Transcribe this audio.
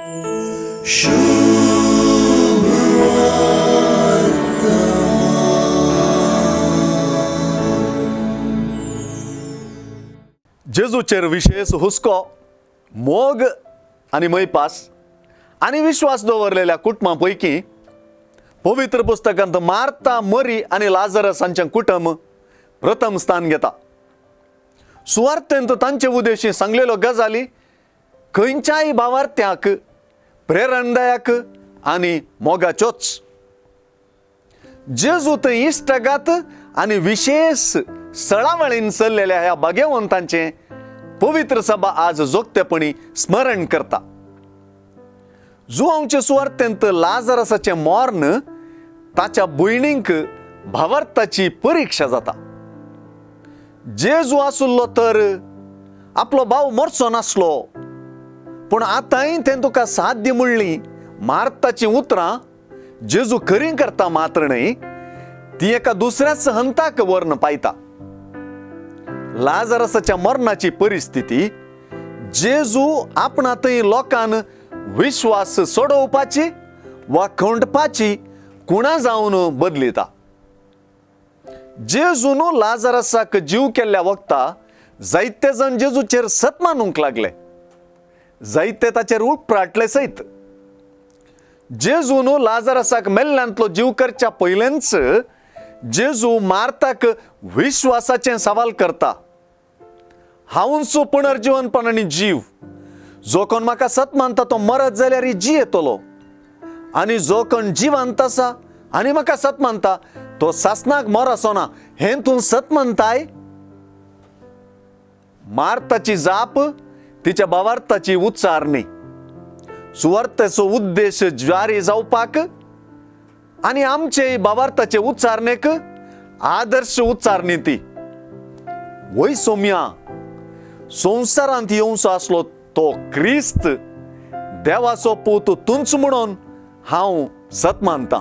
जेजूचेर विशेश हुस्को, मोग आनी मैपास आनी विश्वास दवरलेल्या कुटुंबां पैकी पवित्र पुस्तकांत मार्ता, मरी आनी लाजरस हांचें कुटुंब प्रथम स्थान घेता. सुवार्थेंत तांचे उद्देशी सांगलेल्यो गजाली खंयच्याय भावार्थ्याक प्रेरणदायक आनी मोगाच्योच. जेजू थंय इश्टागात आनी विशेश सळावळीन चल्लेल्या ह्या भाग्यवंतांचें पवित्र सभा आज जोगतेपणी स्मरण करता. जुवांचे सुवार्थेंत लाजरसाचें मर्ण ताच्या भयणींक भावार्थाची परिक्षा जाता. जेजू आसलो तर आपलो भाव मरचो नासलो, पूण आतांय तें तुका साध्य म्हणली मार्ताचीं उतरां जेजू खरी करता मात्र न्हय, ती एका दुसऱ्याच हंताक व्हरून पायता. लाजरसाच्या मरणाची परिस्थिती जेजू आपणा थंय लोकान विश्वास सोडोवपाची वा खंडपाची कुणा जावन बदलिता. जेजून लाजरसाक जीव केल्ल्या वखता जायते जाण जेजूचेर सत मानूंक लागले, जायते ताचेर उपराटले सयत. जेजून लाजरसाक मेल्ल्यांतलो जीव करच्या पयलेंच जेजू मार्ताक विश्वासाचें सवाल करता. हांवूच पुनर्जिवनपण आनी जीव, जो कोण म्हाका सत मानता तो मरत जाल्यार जी येतलो, आनी जो कोण जिवंत आसा आनी म्हाका सत मानता तो सासनाक मर आसना. हें तूं सत मानताय? मार्ताची जाप तिच्या भावार्थाची उच्चारणी, सुवार्थाचो उद्देश जारी जावपाक आनी आमचे भावार्थाचे उच्चारणेक आदर्श उच्चारणी ती. वय सोम्या, संवसारांत येवचो आसलो तो क्रिस्त देवाचो पूत तूंच म्हणून हांव सत मानतां.